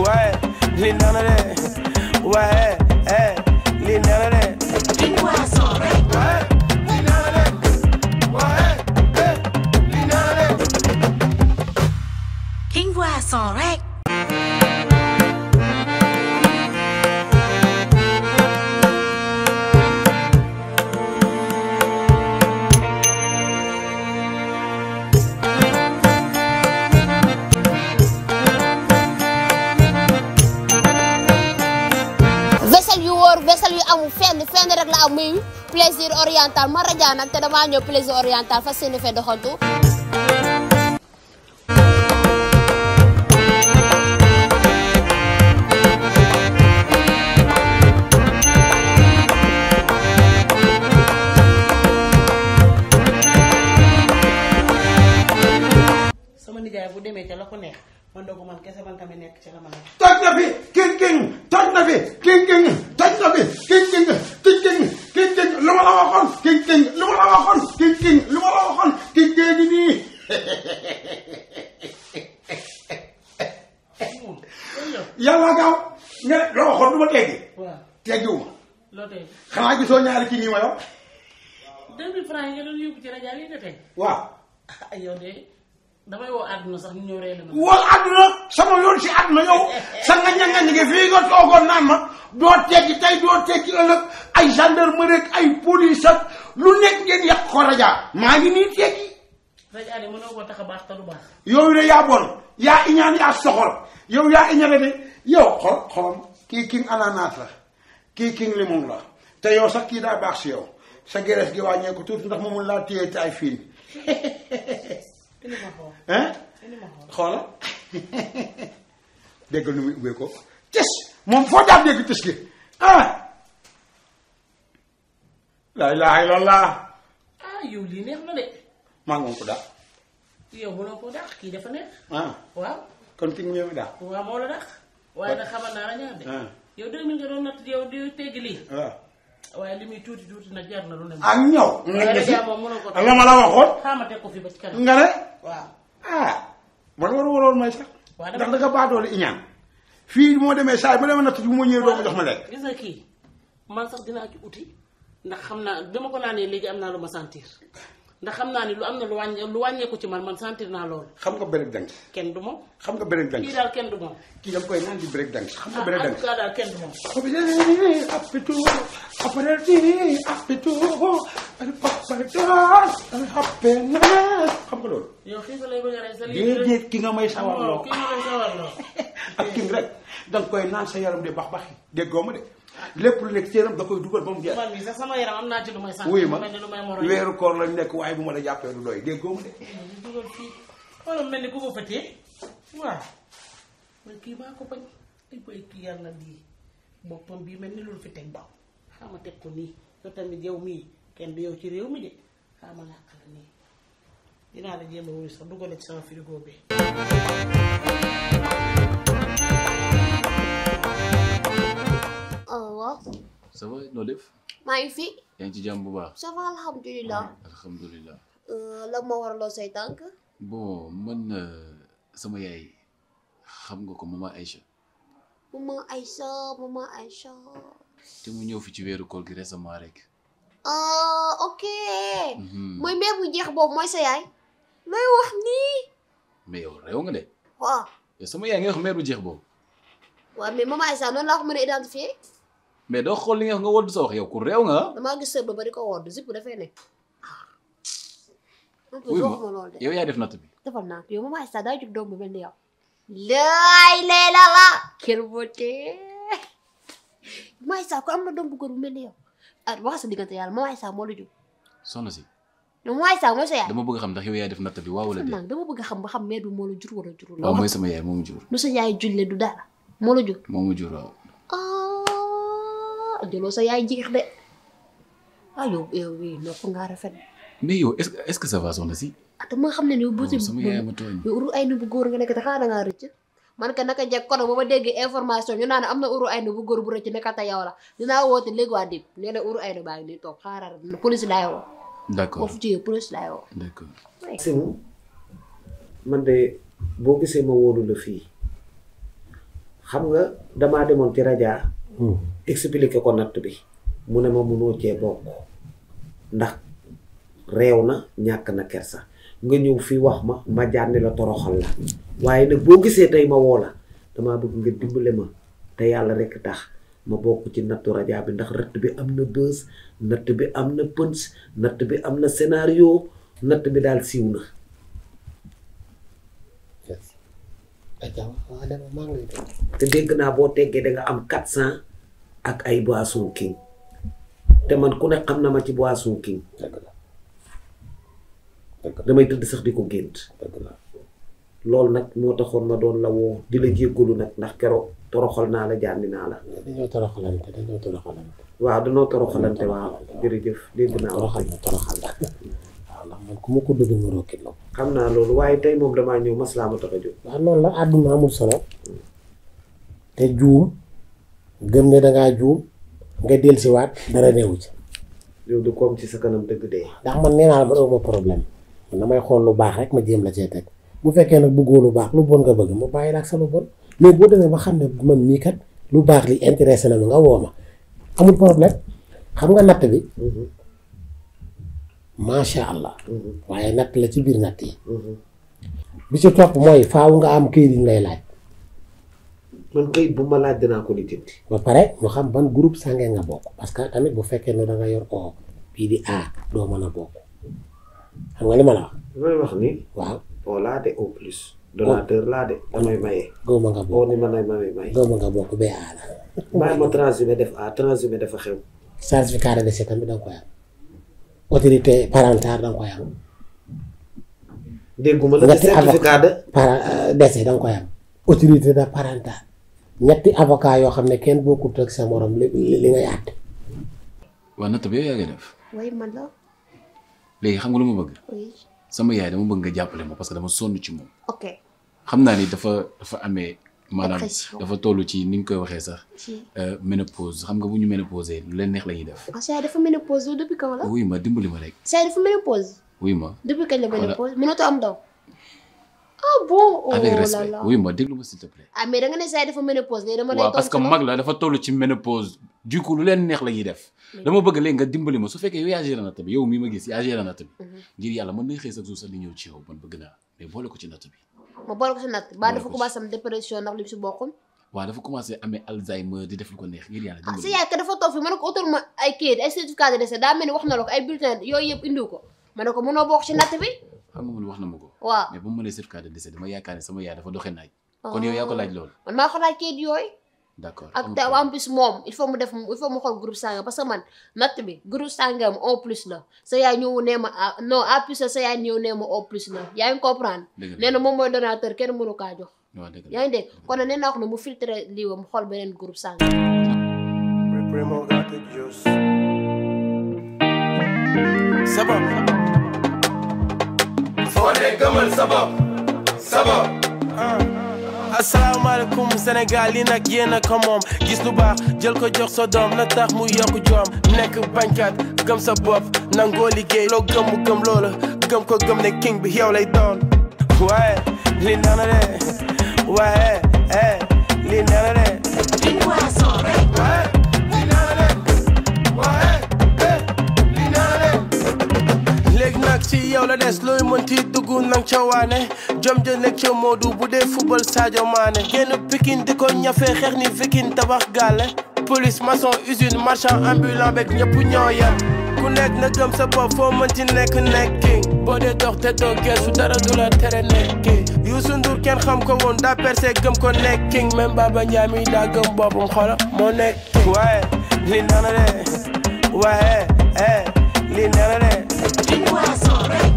waaye li neex na de waaye li neex na de King Boisson rek waaye li neex na de waaye li neex na de King Boisson rek vaisselle yu amul fenn rek la am muy plaisir oriental ma raja nag te damaa ñëw plaisir oriental fas yéene fee doxantu. sama nijaay bu demee ca la ko neex man doogu man kese man tamit nekk ci la ma nekk. toj na fi king toj na fi king toj na fi king lu ma la waxoon king lu ma la waxoon king lu ma la waxoon king gi nii yàlla gaaw nga ne loo waxoon du ma teggi waaw teggiwuma loo tey xanaa gisoo ñaari king yi ma yor 2000 francs yi nga doon yóbbu ci rajo yi nga tey waaw ay yow de damay woo àdduna sax ñu ñëw rey la ma. wol àdduna sama yoon si àdduna yow sa nga ñanga ñi ngi fii nga toogoon naan ma doo teggi tey doo teggi ëllëg ay gendarmerie ak ay police ak lu nekk ngeen yàq ko raja maa ngi nii teggi rajo de mënoo ko tax a baax te du baax. yow de yaa bon yaa iñaan yaa soxor yow yaa iñane de yow xolam kii king ananas la kii king limon la te yow sax kii daa baax si yow sa gerees gi wàññeeku tuuti ndax ma mun laa téye te ay fiin indi ma xool hein indi ma xool. xoola déggal nu muy ubbee ko tis moom foo jaar dégg tis gi laa ilaaha illallah ah yow lii neex na de. maa ngi ko daal yow mënoo koo dàq kii dafa neex. ah waaw. kon ki nga daal waaw moo la dàq. waaye nag xamal naa la ñaar de. yow 2000 nga doon natt yow di teggi lii. waaw waaye li muy tuuti nag jar na lu ne. ak ñëw waaye rajo moom mënoo ko. nga ma la waxoon xaaral teg ko fi ba ci kanam. nga ne waaw. man waroon may sax waaw ndax da nga baadoole iñaan fii moo demee saa yi ba demee natt bi moo ñëwee doo ma jox ma lekk gis nga kii man sax dinaa ci uti ndax xam naa dama ko naanee léegi am naa lu ma sentir ndax xam naa ni lu am na lu wàññeeku ci man sentir naa loolu. xam nga break dance kenn du moom. xam nga break dance kii daal kenn du moom. kii da nga koy naan di break dance xam nga break en dance tout cas daal kenn du moom. xam nga loolu yow xiif lay bëgg a rey sa lii. déedéet ki nga may sawarloo kii nga may sawarloo. ak king rek da nga koy naan sa yaram di bax baxi déggoo ma de lépp lu nekk ci yaram da koy dugal ba mu jeex. man mii sax sama yaram am naa ci lu may sant. wuy ma mel ni lu may moroom. weeru koor lañ nekk waaye bu ma la jàppee du doy déggoo ma de. dugal fii xoolal mel ni ku ko fëtee waaw man kii maa ko bañ ay koy kii yàlla lii boppam bii mel ni loolu fi teg baw xama teg ko nii yow tamit yow mii kenn du yow ci réew mi de xama làq la nii dinaa la jéem a wuyu sax dugal ci sama frigo bi. waaw. ça va noo def. maa ngi fi. yaa ngi ci jàmm bu baax. ça va alhamdulilah. alhamdulilah. la ma waraloo say tànk. bon man sama yaay xam nga ko maman Aïcha. maman Aïcha. te mu ñëw fi ci weeru koor gi récemment rek. ok. mooy meer bu jeex boobu mooy sa yaay. looy wax nii. mais yow réew nga de. waaw. yow sama yaay nga wax meer bu jeex boobu. waaw mais maman Aïcha noonu laa ko mën a identifier. mais doo xool li nga wax nga wodd sa wax yow ku réew nga. damaa gis sër ba bari ko wodd zip dafay nekk. wuy ma yow yaay def natt bi. defal naa ko yow maman Aïcha daa jug doom bu mel ni yow. laay leela la. kër boote. maman Aïcha ko am na doom bu góor bu mel ni yow. wax sa diggante yàlla maman Aïcha moo la jug. soxna si. maman Aïcha mooy sa yaay. dama bëgg a xam ndax yow yaay def natt bi waaw wala déet. dama bëgg a xam ba xam mère bi moo la jur wala jurul. waaw mooy sama yaay moo ma jur. lu sa yaay julle du dara moo la jur. moo ma jur waaw. jëloo sa yaay jeex de. yow nopp ngaa rafet. mais yow est-ce que ça va soxna si. dama xam ne yow. sama yaay ma tooñ. yow uru ay nu bu góor nga nekk te xanaa da ngaa rëcc. man ka naka njëkk kono ba ma déggee information ñu naan am na uru ay nu bu góor bu rëcc nekkata yow la dinaa woote léegi waa dib nee na uru ay nu baa ngi nii toog xaaral police laay woo. d'accord boo fu jógee police laay woo. d'accord. Simon man de boo gisee ma wóolu la fii xam nga damaa demoon ci rajo expliqué ko natt bi mu ne ma mënoo cee bokk ndax réew na ñàkk na kersa nga ñëw fii wax ma jànni la toroxal la waaye nag boo gisee tey ma woo la damaa bëgg nga dimbale ma te yàlla rekk tax ma bokk ci nattu rajo bi ndax natt bi am na bës natt bi am na punch natt bi am na scénario natt bi daal siiw na. te dégg naa boo teggee da nga am 400 ak ay boisson king te man ku ne xam na ma ci boisson king damay tëdd sax di ko gént loolu nag moo taxoon ma doon la woo di la jéggalu nag ndax keroog toroxal naa la jànni naa la dañoo toroxalante waaw dañoo toroxalante waaw jërëjëf dégg naa toroxal waaw ndax man ku ma ko dëgg nga rokkit la xam naa loolu waaye tey moom damaa ñëw maslaa ma tax a jóg waaw noonu la àdduna amul solo te juum gëm ne dangaa juum nga dellusiwaat dara newu ci yow du koom ci sa kanam dëgg dee ndax man nee naa la ba ma problème man damay xool lu baax rek ma jéem la cee teg bu fekkee nag bëggoo lu baax lu bon nga bëgg ma bàyyi la ak sa lu bon mais boo demee ba xam ne man mii kat lu baax li intéressé na ma nga woo ma amul problème xam nga natt bi macha allah waaye natt la ci biir natt yi bi ci topp mooy faaw nga am këyit yi ñu lay laaj man këyit bu ma laaj dinaa ko lijjanti ba pare ñu xam ban groupe sange nga bokk parce que tamit bu fekkee ne da nga yor O bii di A doo mën a bokk xam nga li ma la wax may wax ni waaw O laa de O plus donateur laa de damay maye góob nga bokk O ni man ay may góob nga bokk ba A la bàyyi ma transhumé def A transhumé dafa xew certificat de décès tamit da nga koy am autorité parentale da nga koy am dégguma la certificat de décès da nga koy am autorité de parentale ñetti avocat yoo xam ne kenn bokkut ak sa morom li ngay àtte waa natt bi yow yaa ngi def way man la léegi xam nga lu ma bëgg oui sama yaay dama bëgg nga jàppale ma parce que dama sonn ci moom ok xam naa ni dafa amee maanaam Dépression. dafa toll ci ni nga koy waxee sax ci ménopause xam nga bu ñu ménopausé lu leen neex la ñuy def ah saa dafa ménopause depuis quand la wuy ma dimbali ma rek saa dafa ménopause wuy ma depuis kañ la ménopause mënatoo am doom ah bon oh avec là respect là wuy ma déglu ma s'il te plaît ah mais da nga ne saa dafa ménopause léegi dama lay waaw parce que mag la dafa toll ci ménopause du coup lu leen neex la ñuy def dama bëgg léegi nga dimbali ma su fekkee yow yaa géré natt bi yow mii ma gis yaa géré natt bi ngir yàlla mën nañ xëy sa jour sax di ñëw ci yow man bëgg naa mais boole ko ci natt bi ma boole ko si natt ba dafa Boole ko commencé am dépression ndax li si bokkul waaw dafa commencé amee Alzheimer di def lu ko neex ngir yàlla ah dimbali sa yaay ka dafa toog fi ma ne ko utal ma ay kayit ay certificat de décès daa mel ni wax na la ko ay bulletin yooyu yëpp indiw ko ma ne ko mënoo bokk ci natt bi xam nga man wax na ma ko waaw mais bu mu mënee certificat de décès dama yaakaar ne sama yaay dafa doxee naaj kon yow yaa ko laaj loolu man maa ko laaj kayit yooyu d'accord ak te en plus moom il faut mu xool groupe sangam parce que man natt bi groupe sangam O plus la sa yaay ñëw nee ma ah non A plus la sa yaay ñëw nee ma O plus la yaa ngi comprendre Dëgg la. nee na moom mooy donateur kenn mënu kaa jox waaw dëgg la yaa ngi dégg kon nag nee naa ko ne mu filtré lii wa mu xool beneen groupe sangam Primo got the juice. Sabab. Fodé gëmal sabab. Sabab. Asalaamaaleykum Sénégal yi nag yéen a ko moom gis lu baax jël ko jox sa doom na tax mu yokk joom nekk bañkat gëm sa bopp nangoo liggéey loo gëm mu gëm loola gëm ko gëm ne king bi yow lay doon waaye li nana de waaye li nana de King Boisson rek. léegi nag ci yow la des looy mënti dugg nang ca waane jom ja nekk ca Modou bu dee football Sadio Mané génn Pikine di ko ñafe xeex ni Viking tabax gàlle police maçon usine marchand ambulant beeg ñëpp ñoo yem ku nekk na gëm sa bopp foo mënti nekk king boo dee dox te doo geesu dara du la tere nekk king Youssou Ndour kenn xam ko woon daa percé gëm ko nekk king même Baba Ndiaye mi daa gëm boppam xola moo nekk king waaye li nana de waaye li nana de King Boisson rek.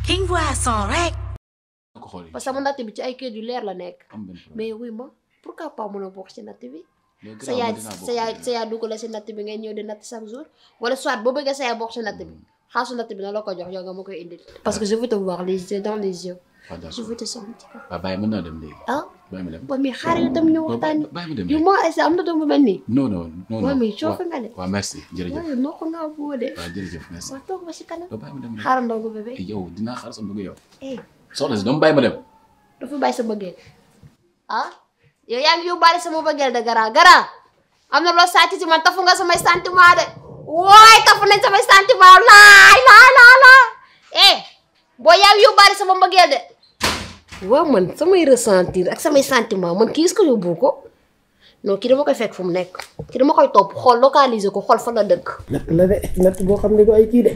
King Boisson rek. ko xool parce que sama natt bi ci ay kayit yu leer la nekk am benn problème mais wuy ma pourquoi pas mën a bokk ci natt bi mais sa yaay sa yaay dugg la si natt bi ngay ñëw di natt chaque jour wala soit boo bëggee sa yaay bokk si natt bi xaasu natt bi na la ko jox yow nga ma koy indil parce que je veux te voir les yeux dans les yeux je veux te sentir waaw bàyyi mën naa dem léegi ah bàyyi ma dem. Bon mais xaaral itam ñu waxtaan. bàyyi ma dem yu moo ay am na doom bu mel nii. non non non waaw mais coofe nga de. waaw merci jërëjëf. waaw noo ko nga boo de. waaw jërëjëf merci. waaw toog ba si kanam. bàyyi ma dem xaaral ndogu bébé. yow dinaa xaar sa bëgg yow. eh soxna si dama bàyyi ma dem. dafa bàyyi sa bëggeel. ah yow yaa ngi yóbbaale sama bëggeel de gara am na loo sàcc ci man tafu nga samay sentiment de. waay tafu nañ samay sentiment laay boo yaa ngi yóbbaale sama mbëggeel de. waaw man samay ressentir ak samay sentiment man kii est-ce que yóbbu ko non kii dama koy fekk fu mu nekk kii dama koy topp xool localiser ko xool fa la dëkk. natt la de natt boo xam ne du ay kii de.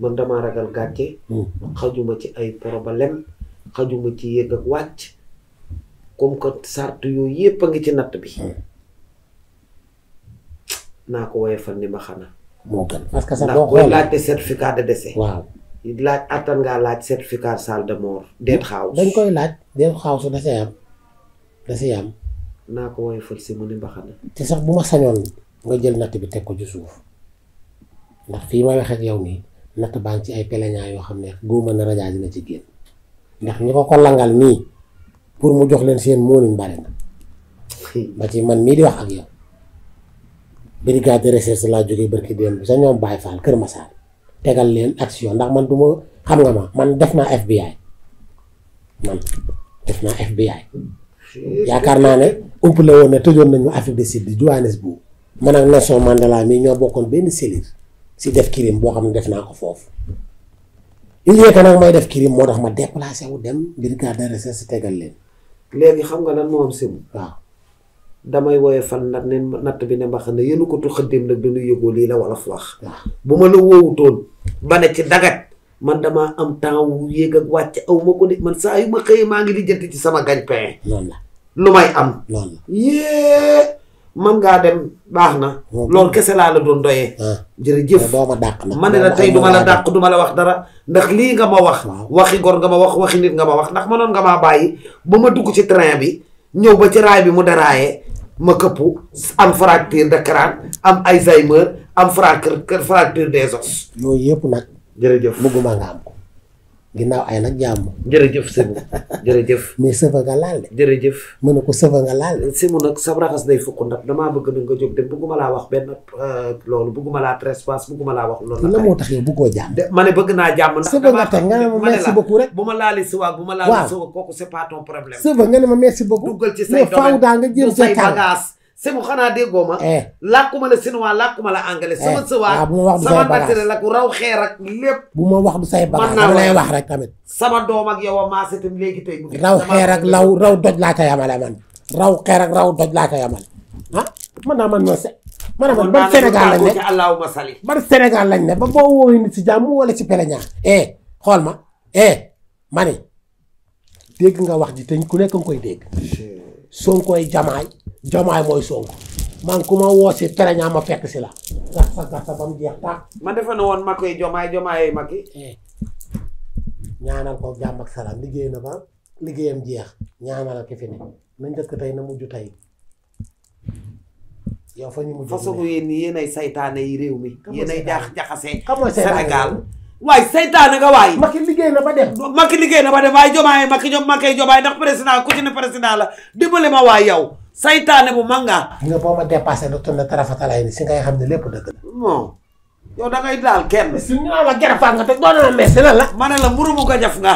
man damaa ragal gàcce. xajuma ci ay problème xajuma ci yéeg ak wàcc comme que sart yooyu yépp a ngi ci natt bi. naa ko woyofal ni ma xanaa. moo gën parce que sax ndax boo koy xoolee laajte certificat de décès. waaw laaj attan ngaa laaj certificat salle de mort deet xaaw. dañ koy laaj deet xaaw su da see am. naa ko woyofal si mu ni ma xanaa. te sax bu ma sañoon nga jël natt bi teg ko ci suuf ndax fii may wax ak yow nii natt baa ngi ci ay peleñaa yoo xam ne góoma na rajaa dina ci génn ndax ñi ko langal nii pour mu jox leen seen moonin bari na ba ci man mii di wax ak yow brigade de recherche laa jógee barki démb bi sa ñoom Baye Fall Kër Massar tegal leen action ndax man du ma xam nga ma man def naa FBI yaakaar naa ne umpale woon ne tëjoon nañu Afrique du Sud Johannesburg man ak Nelson Mandela mii ñoo bokkoon benn cellule si def crime boo xam ne def naa ko foofu il y a nag may def crime moo tax ma déplacé wu dem brigade de recherche tegal leen. léegi xam nga lan moo am simu. waaw damay woyofal natt bi ne ma xam ne yéen ko tu xëddeem nag dañuy yëgoo lii la wala fu wax. waaw bu ma la woowutoon ba ne ci dagat man damaa am temps wu yéeg ak wàcc aw ma ko de man saa yu ma xëyee maa ngi lijjanti ci sama gagne-pain. noonu la lu may am. noonu la yee man ngaa dem baax na. loolu kese laa la doon doyee. jërëjëf doo ma dàq nag ma ne la tey duma la dàq duma la wax dara ndax lii nga ma wax. waxi gor nga ma wax waxi nit nga ma wax ndax mënoon nga maa bàyyi ba ma dugg ci train bi ñëw ba ci raay bi mu daraaye ma këppu am fracture de crâne am Alzheimer am fracture des os. yooyu yëpp nag. jërëjëf bëgguma nga am ko ginnaaw ay nag jàmm. jërëjëf Sémou jërëjëf. mais sëfa nga laal de. jërëjëf. mën na ko sëfa nga laal de. Sémou nag sa raxas day fukk ndax damaa bëgg na nga jóg dem bëgguma laa wax benn loolu bëgguma laa trespasse bëgguma laa wax loolu. la moo tax yow bëggoo jàmm. ma ne bëgg naa jàmm. ndax sëfa nga teg nga ne ma merci beaucoup rek. bu ma laali siwaag bu ma laali siwaag kooku c'est pas ton problème. sëfa nga ne ma merci beaucoup. duggal ci say faaw daa nga jël say bagage. Sémou xanaa déggoo ma. làkkuma la chinois làkkuma la anglais. sama sëwaag sama matériel ak raw xeer ak lépp. bu ma wax du say bagage dama lay wax rek tamit. sama doom ak yow a maase tam léegi tey. raw xeer ak raw doj laa ko yamale man. raw xeer ak raw doj laa ko yamale. ah man naa man ñoo se. man ban Sénégal lañ ne allahumma sali. ban Sénégal lañ ne ba boo woowee nit si jàmm wala ci peleñaa. xool ma ma ne dégg nga wax ji te ku nekk nga koy dégg. Sonkoy jamaay mooy Sonko man ku ma woo si peleñaa ma fekk si la. gasa ba mu jeex tàkk. ma defe na woon ma koy jomaay ma ki. ñaanal ko jàmm ak salaam liggéey na ba liggéeyam jeex ñaanal ki fi ne na njëkk tey na mujj tey yow fa ñu mujj. façon yéen ay saytaane yi réew mi. yéen ay jaxase. xamoo Sénégal. waaye saytaane nga waay. Macky liggéey na ba dem. Macky liggéey na ba dem waaye jomaay Macky jomaay ndax président ku ci ne président la dimbali ma waay yow. saytaane bu manga. nga boo ma dépassé lu toll tarafatalay ni si ngay xam ne lépp dëgg la. non yow da ngay daal kenn. si ñu naan la gerte nga te doon na merci lan la. ma ne la mburu bu gajaf nga.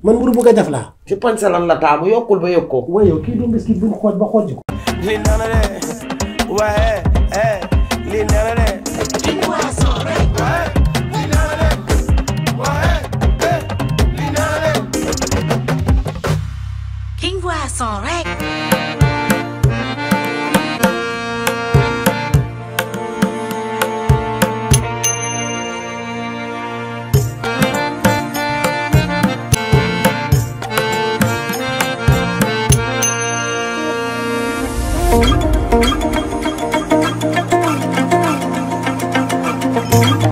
man mburu bu gajaf laa. ci pañse lan la taamu yokkul ba yokkoo. waaye yow kii du biscuit buñ xooj ba xooj ko. li nana de waaye li nana de. King Boisson rek. li nana de waaye li nana de. King Boisson rek.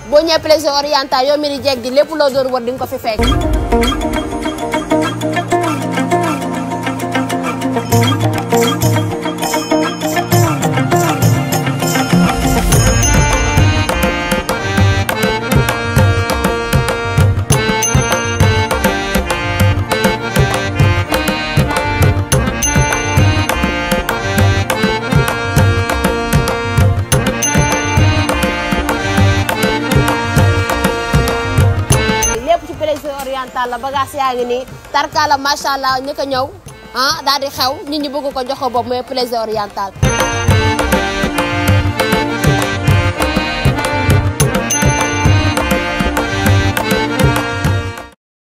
boo ñëwee plaisir oriental yow mi di jeeg di lépp loo doon war di nga ko fi fekk. oriental la bagage yaa ngi nii tarkala macha allah ñu ko ñëw ah daal di xew nit ñi bëgg ko jox ko boobu mooy plaisir oriental